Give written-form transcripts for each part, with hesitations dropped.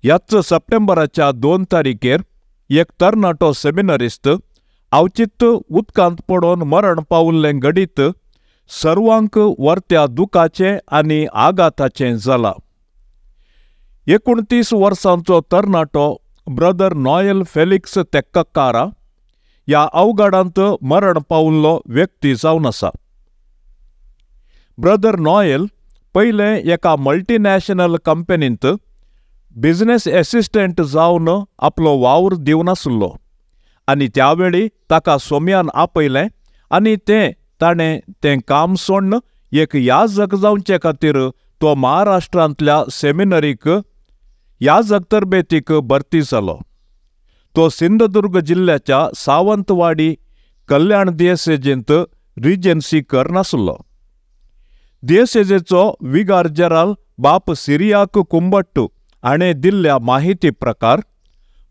ह्याच सप्टेंबराच्या 2 तारखेर एक तरणाटो सेमिनरिस्त अवचित उदकांत पडून मरण पावल्लें घडीत सर्वांक वर्त्या दुखाचें आनी आघाताचें जाला. 29 वर्सांचो तरणाटो ब्रदर नॉयल फेलिक्स तेक्ककारा ह्या अवघडांत मरण पावल्लो व्यक्ती जावन आसा. ब्रदर नॉयल पयलें एका मल्टीनॅशनल कंपनींत बिझनेस एसिस्टंट जावन आपलो वावर दिवन आसलो आनी त्यावेळी ताका सोम्यान आपयलें आनी तें ताणें तें काम सोडून एक याजक जावचे खातीर तो महाराष्ट्रांतल्या सेमिनरीक याजक तरबेतीक भरती जालो. तो सिंधुदुर्ग जिल्ल्याच्या सावंतवाडी कल्याण दियसेजींत रिजन्सी करनासलो. दियसेजेचो विगार जेराल बाप सिरियाक कुंबट्टू हाणें दिल्ल्या माहिती प्रकार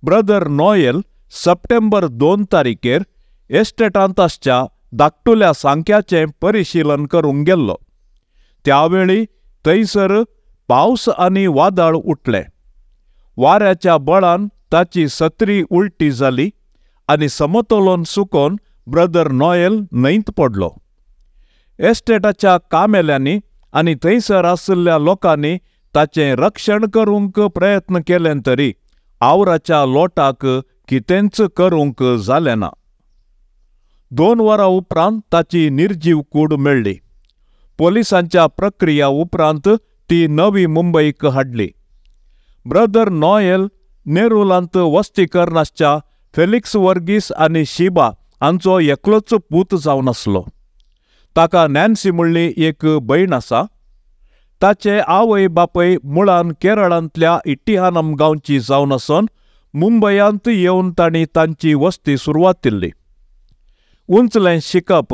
ब्रदर नॉयल सप्टेंबर 2 तारखेर एस्टेटांत आसच्या धाकटुल्या सांख्याचें परिशीलन करूंक गेल्लो. त्यावेळी थंयसर पावस आनी वादळ उठलें. वाऱ्याच्या बळान ताची सत्री उलटी जाली आनी समतोलन चुकोवन ब्रदर नॉयल न्हंयत पडलो. एस्टेटाच्या कामेल्यांनी आनी थंयसर आशिल्ल्या लोकांनी ताचें रक्षण करूंक प्रयत्न केले तरी आवराच्या लोटाक कितेंच करूंक जालें ना. 2 वरां उपरांत ताची निर्जीव कूड मेळ्ळी. पोलिसांच्या प्रक्रिया उपरांत ती नवी मुंबईक हाडली. ब्रदर नॉयल नेरुलांत वस्ती करनासच्या फेलिक्स वर्गीस आनी शिबा हांचो एकलोच पूत जावन आसलो. ताका नॅन्सी म्हणली एक भयण आसा. ताचे आवय बापय मुळान केरळांतल्या इट्टिहानम गांवची जावन आसून मुंबयांत येवन तांणी तांची वस्ती सुरवात केल्ली. उंचलें शिकप,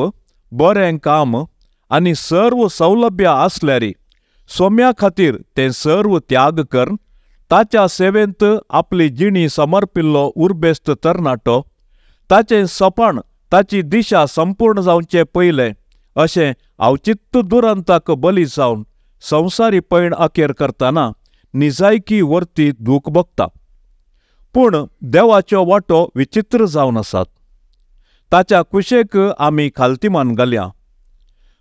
बरें काम आनी सर्व सौलभ्य आसल्यारी सोम्या खातीर तें सर्व त्याग करून ताच्या सेवेंत आपली जिणी समर्पिल्लो उर्बेस्त तरणाटो ताचें सपन ताची दिशा संपूर्ण जावचे पयलें अशें अवचित्त दुरंताक बली जावन संवसारी पैण अखेर करतना निजायकी वर्ती दूख भोगता. पूण देवाच्यो वाटो विचित्र जावन आसात. ताच्या कुशेक आमी खालतीमान घालया.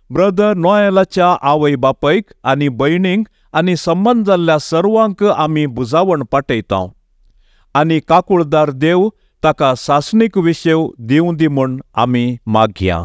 ब्रदर नॉयलाच्या आवय बापयक आनी भयणींक आनी संबंद जाल्ल्या सर्वांक आमी बुजावण पाटयता आनी काकुळदार देव ताका सासणीक विशेव दिवं दी म्हूण आमी मागया.